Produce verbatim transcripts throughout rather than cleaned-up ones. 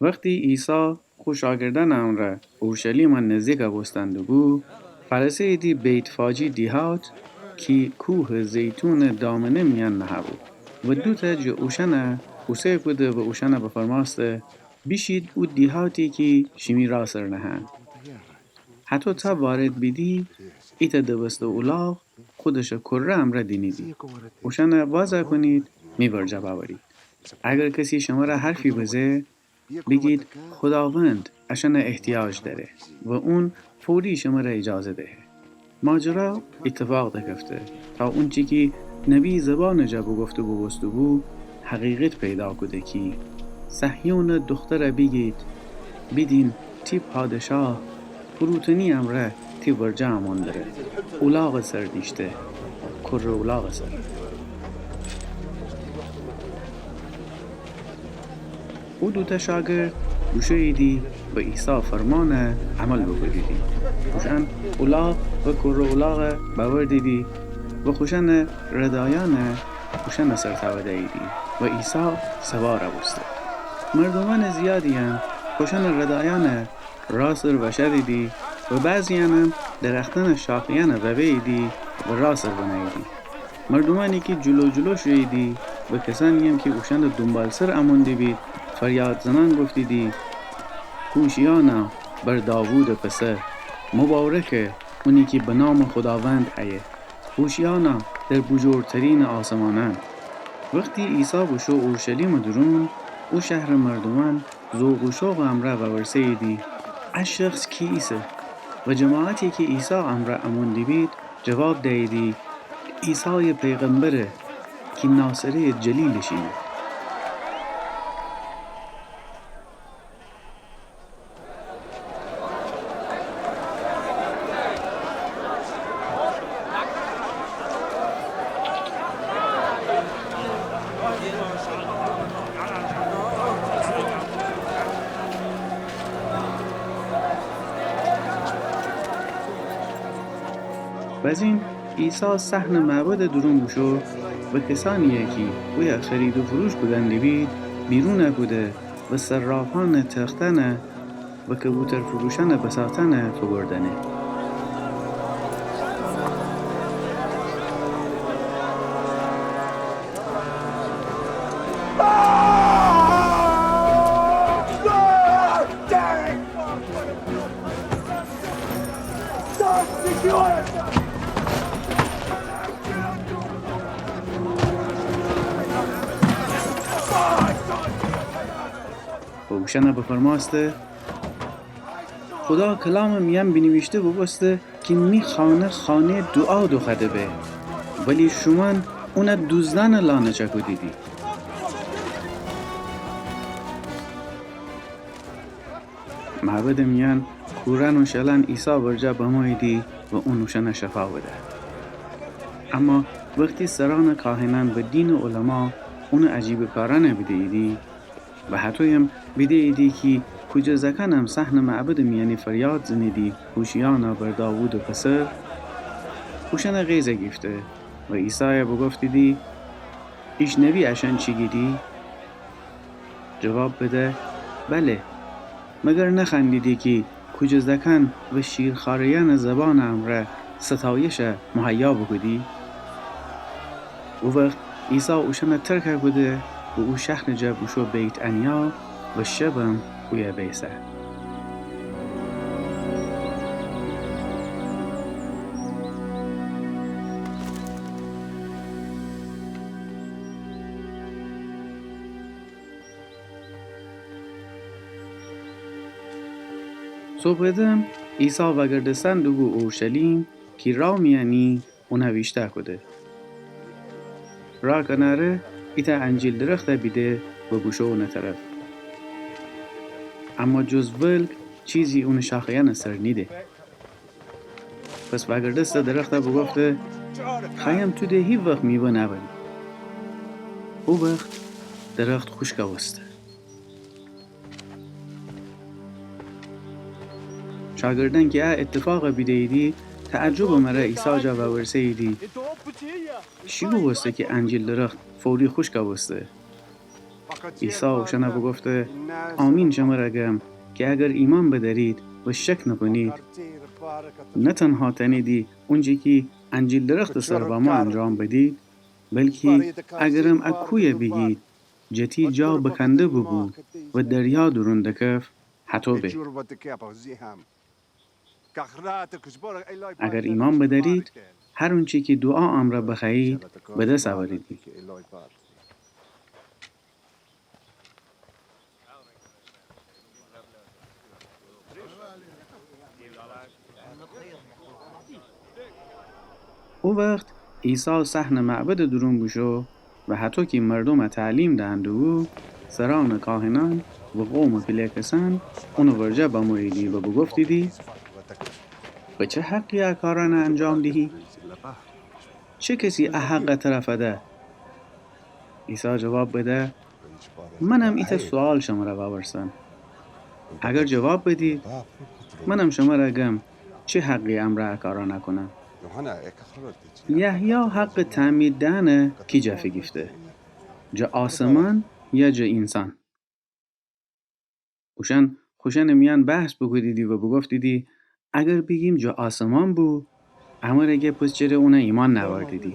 وختی عیسی خو شاگردأنٚ امرأ اورشلیمَ نزدیکَ بوستن دوبو، فأرسه‌ییدی بیت‌فاجی دیهات کی کوهٚ زیتونٚ دامنه میأن نهه‌بو و دوتأ جٚه اوشأنَ اوسه کوده و اوشأنَ بفرمأسته: بیشید او دیهاتی کی شیمی راسٚر نهه. هطو تا وارد بیدی، ایتأ دوسته اولاغ خودشٚ کره امرأ دینیدی. اوشأنَ وازَ کونید می ورجه بأورید. اگر کسی شمره حرفی بزه، بیگید خوداوند اشأنَ احتیاج دأره و اون فوری شمره ایجازه دهه. ماجرا ایتفاق دکفته تا اونچی کی نبی زبانٚ جا بوگفته بوبوسته‌بو، حقیقت پیدا کوده کی: صهیونٚ دوخترَ بیگید، بیدین، تی پادشاه فروتنی امرأ تی ورجه امون دره، اولاغٚ سر نیشته، کره اولاغٚ سر. او دوتأ شاگرد بوشوییدی و عیسی فرمانَ عمل بوکودیدی. اوشأن اولاغ و کره اولاغَ بأوردیدی و خوشأنٚ ردایأنَ اوشأنٚ سر تأوده‌ییدی و عیسی سوارَ بوسته. مردومأنٚ زیادی‌یم خوشأنٚ ردایأنَ راسٚر وشأدیدی و بعضی‌یأنم درختأنٚ شاخه‌یأنَ ووه‌ییدی و راسٚر بنه‌ییدی. مردومأنی کی جلو جلو شوییدی و کسأنی‌یم کی اوشأنٚ دونبالسر امون دیبید، فریاد زنأن گفتیدی: هوشیعانا بر داوودٚ پسر! مبارکه اونی کی به نامٚ خوداوند ایه! هوشیعانا در بوجورترینٚ آسمانأن! وختی عیسی بوشو اورشلیمٚ دورون، او شهرٚ مردومأن ذوق و شوقٚ امرأ وورسه‌ییدی: ا شخص کی ایسه؟ و جماعتی کی عیسی امرأ امون دیبید جواب دییدی: عیسایٚ پیغمبره کی ناصره‌یٚ جلیلٚ شینه. بزین عیسی صحنٚ معبدٚ دورون بوشو و کسأنیی کی اویه خرید و فروش کودن دیبید بیرون کوده و صرافأنٚ تختأنَ و کبوترفروشأنٚ بساطأنَ فوگوردأنه. و اوشأنَ بفرمأسته: خودا کلامٚ میأن بینیویشته بوبوسته کی می خانه خانه‌یٚ دوعا دوخوأده به، ولی شومأن اونَ دوزدأنٚ لانه چأکودیدی. معبدٚ میأن کورأن و شلأن عیسی ورجه بموییدی و اون اوشأنَ شفا بده. اما وختی سرأنٚ کاهنأن و دینٚ علما اونٚ عجیبٚ کارأنَ بیده‌ییدی، و هطویم بیده‌ییدی کی کوجه زأکأنم صحنٚ معبدٚ میأنی فریاد زنیدی: هوشیعانا بر داوودٚ پسر، اوشأنَ غیظ گیفته و عیسایَ بوگفتیدی: ایشنوی اشأن چی گیدی؟ جواب بده: بله، مگر نخوأندیدی کی کوجه زأکأن و شیرخوأره‌یأنٚ زبانٚ امرأ ستایشَ مهیا بوکودی؟ او وخت عیسی اوشأنَ ترکَ کوده و او شهرٚ جا بوشو بیت‌عنیا و شبم اویه بیسه. صبحٚ دم عیسی وأگردستن دوبو اورشلیم کی رأ میأنی اونَ ویشتأ کوده. رأ کناره ایتأ انجیل درختَ بیده و بوشو اونٚ طرف. اما جز ولگ چیزی اونٚ شاخه‌یأنٚ سر نیده. پس وأگردسته درختَ بوگفته: خأیم تو ده هیوخت میوه نأوری. او وخت درخت خوشکَ بوسته. شاگردأن کی ا ایتفاقَ بیده‌ییدی، تعجبٚ مره عیسی جا وورسه‌ییدی: چی بوبوسته کی انجیل درخت فوری خوشکَ بوسته؟ عیسی اوشأنَ بوگفته: آمین شمرَ گم کی اگر ایمأن بدأرید و شک نوکونید، نه تنها تأنیدی اونچی کی انجیل درختٚ سر بمو انجام بدید، بلکی اگرم ا کویَ بیگید جه تی جا بکنده بوبو و دریا دورون دکف، هطو به. اگر ایمأن بدأرید، هر اونچی کی دوعا امرأ بخوأیید، به دس اوریدی. او وخت عیسی صحنٚ معبدٚ دورون بوشو و هطو کی مردومَ تعلیم دهندوبو، سرأنٚ کاهنأن و قومٚ پیله کسأن اونٚ ورجه بموییدی و بوگفتیدی: به چه حقی ا کارأنَ انجام دیهی؟ چه کسی ا حقَ ترَ فده؟ عیسی جواب بده: منم ایتأ سوأل شمرَ وأورسم. اگر جواب بدید، منم شمرَ گم چی حقی امرأ ا کارأنَ کونم. یحیی حقٚ تعمید دئنَ کی جا فیگیفته؟ جٚه آسمان یا جٚه اینسان؟ اوشأن خوشأنٚ میأن بحث بوکودیدی و بوگفتیدی: اگر بیگیم جٚه آسمان بو، امرَ گه پس چره اونَ ایمأن نأوردیدی؟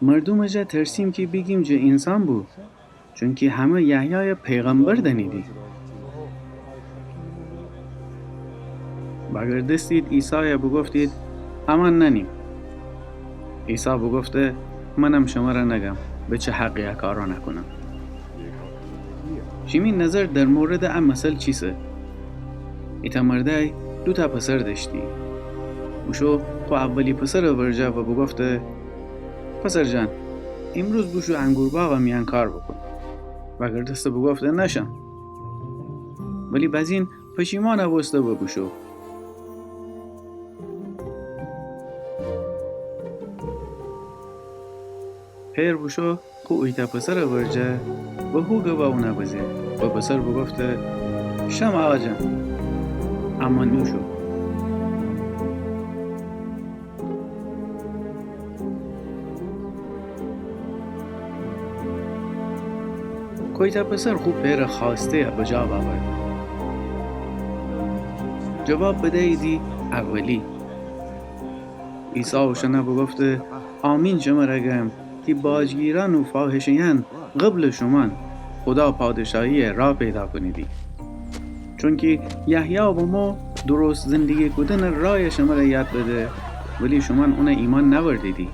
مردومٚ جا ترسیم کی بیگیم جٚه اینسان بو، چونکی همه یحیایَ پیغمبر دأنیدی. وأگردستید عیسایَ بوگفتید: امأن نأنیم. عیسی بوگفته: منم شمرَ نگم به چه حقی ا کارأنَ کونم. شیمی نظر در موردٚ ا مثل چیسه؟ ایتأ مردأی دوتأ پسر دأشتی. بوشو خو اولی پسرٚ ورجه و بوگفته: پسر جان، ایمروز بوشو انگور باغٚ میأن کار بوکون. وأگردسته بوگفته: نشم. ولی بزین پشیمأن بوسته و بوشو. پئر بوشو خو اویتأ پسرٚ ورجه و هوگه وا اونَ بزه و پسر بوگفته: شم آقا جان، اما نوشو. کویتأ پسر خو پئرٚ خوأسته‌یَ بجا بأورده؟ جواب بدییدی: اولی. عیسی اوشأنَ بوگفته: آمین شمرَ گم کی باجگیرأن و فاحشه‌یأن قبلٚ شومأن خودا پادشاهی‌یَ راه پیدا کونیدی. چونکی یحیی بمو درست زندگی کودنٚ راهَ شمرَ یاد بده، ولی شومأن اونَ ایمأن نأوردیدی.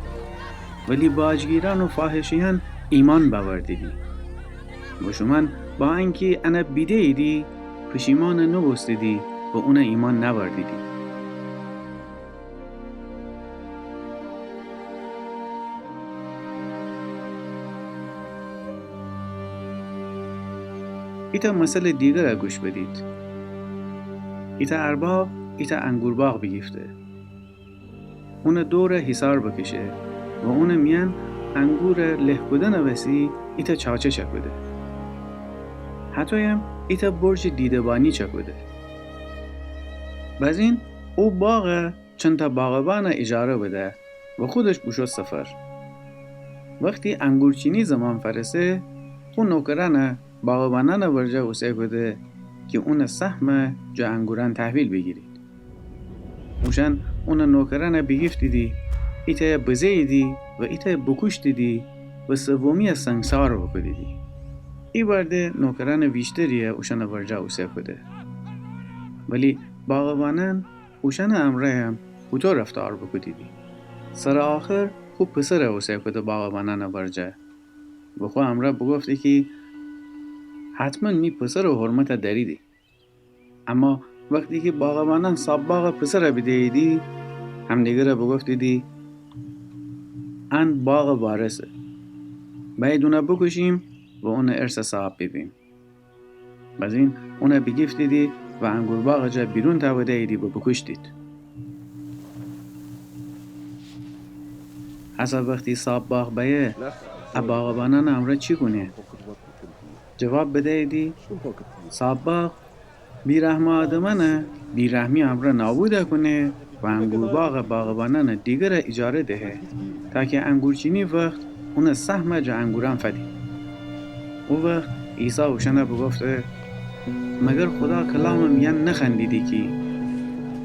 ولی باجگیرأن و فاحشه‌یأن ایمأن بأوردیدی. و شومأن با انکی انَ بیده‌ییدی، پشیمأن نوبوستیدی و اونَ ایمأن نأوردیدی. ایتأ مثلٚ دیگرَ گوش بدید. ایتأ ارباب ایتأ انگور باغ بیگیفته. اونٚ دورَ هیسار بکشه و اونٚ میأن انگورَ له کودنٚ وسی ایتأ چاچه چأکوده. هطویم ایتأ برجٚ دیده‌بانی چأکوده. بزین او باغَ چندتأ باغبانَ ایجاره بده و خودش بوشو سفر. وختی انگورچینی زمان فأرسه، خو نوکرأنَ باغبانأنٚ ورجه اوسه کوده کی اونٚ سهمَ جٚه انگورأن تحویل بیگیرید. اوشأن اونٚ نوکرأنَ بیگیفتیدی، ایتأیَ بزه‌ییدی و ایتأیَ بوکوشتیدی و سومی‌یَ سنگسار بوکودیدی. ایوأرده نوکرأنٚ ویشتری‌یَ اوشأنٚ ورجه اوسه کوده. ولی باغبانأن اوشأنٚ امرأیم هوطو رفتار بوکودیدی. سرٚ آخر خو پسرَ اوسه کوده باغبانأنٚ ورجه و خو امرأ بوگفته کی حتماً می پسرٚ حرمتَ دأریدی. اما وختی کی باغبانأن صاب باغٚ پسرَ بیده‌ییدی، همدیگرَ بوگفتیدی: ان باغٚ وارثه. بأیید اونَ بوکوشیم و اونٚ ارثَ صاحب بیبیم. بزین اونَ بیگیفتیدی و انگور باغٚ جا بیرون تأوده‌ییدی و بوکوشتید. هسه وختی صاب باغ بأیه، ا باغبانأنٚ امرأ چی کونه؟ جواب بدییدی: صاب باغ بیرحمٚ آدمأنَ بیرحمی امرأ نابودَ کونه و انگورباغٚ باغبأنأنٚ دیگرَ ایجاره دهه، تا کی انگورچینی وخت اونٚ سهمَ جٚه انگورأن فدی. او وخت عیسی اوشأنَ بوگفته: مگر خودا کلامٚ میأن نخوأندیدی کی،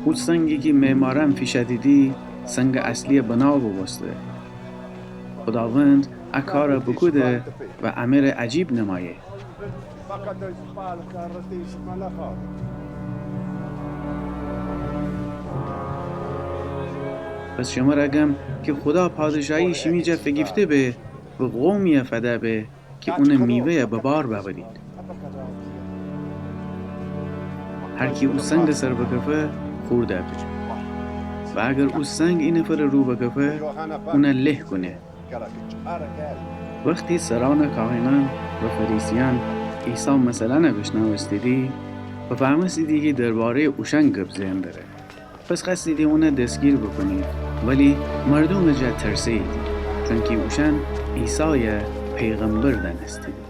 او سنگی کی معمارأن فیشأدیدی، سنگٚ اصلییٚ بنا بوبوسته؟ خوداوند ا کارَ بوکوده و امره عجیب نمأیه. پس شمرَ گم کی خودا پادشاهی شیمی جا فیگیفته به و قومیَ فده به کی اونٚ میوه‌یَ به بار بأورید. هر کی او سنگٚ سر بکفه، خورد به. و اگر او سنگ ای نفرٚ رو بکفه، اونَ له کونه. وختی سرأنٚ کاهنأن و فریسیأن عیسی مثلأنَ بیشنوستیدی، بفهمستیدی کی درباره‌یٚ اوشأن گب زئن دره. پس خوأستیدی اونَ دسگیر بوکونید، ولی مردومٚ جا ترسه‌ییدی، چونکی اوشأن عیسایَ پیغمبر دأنستیدی.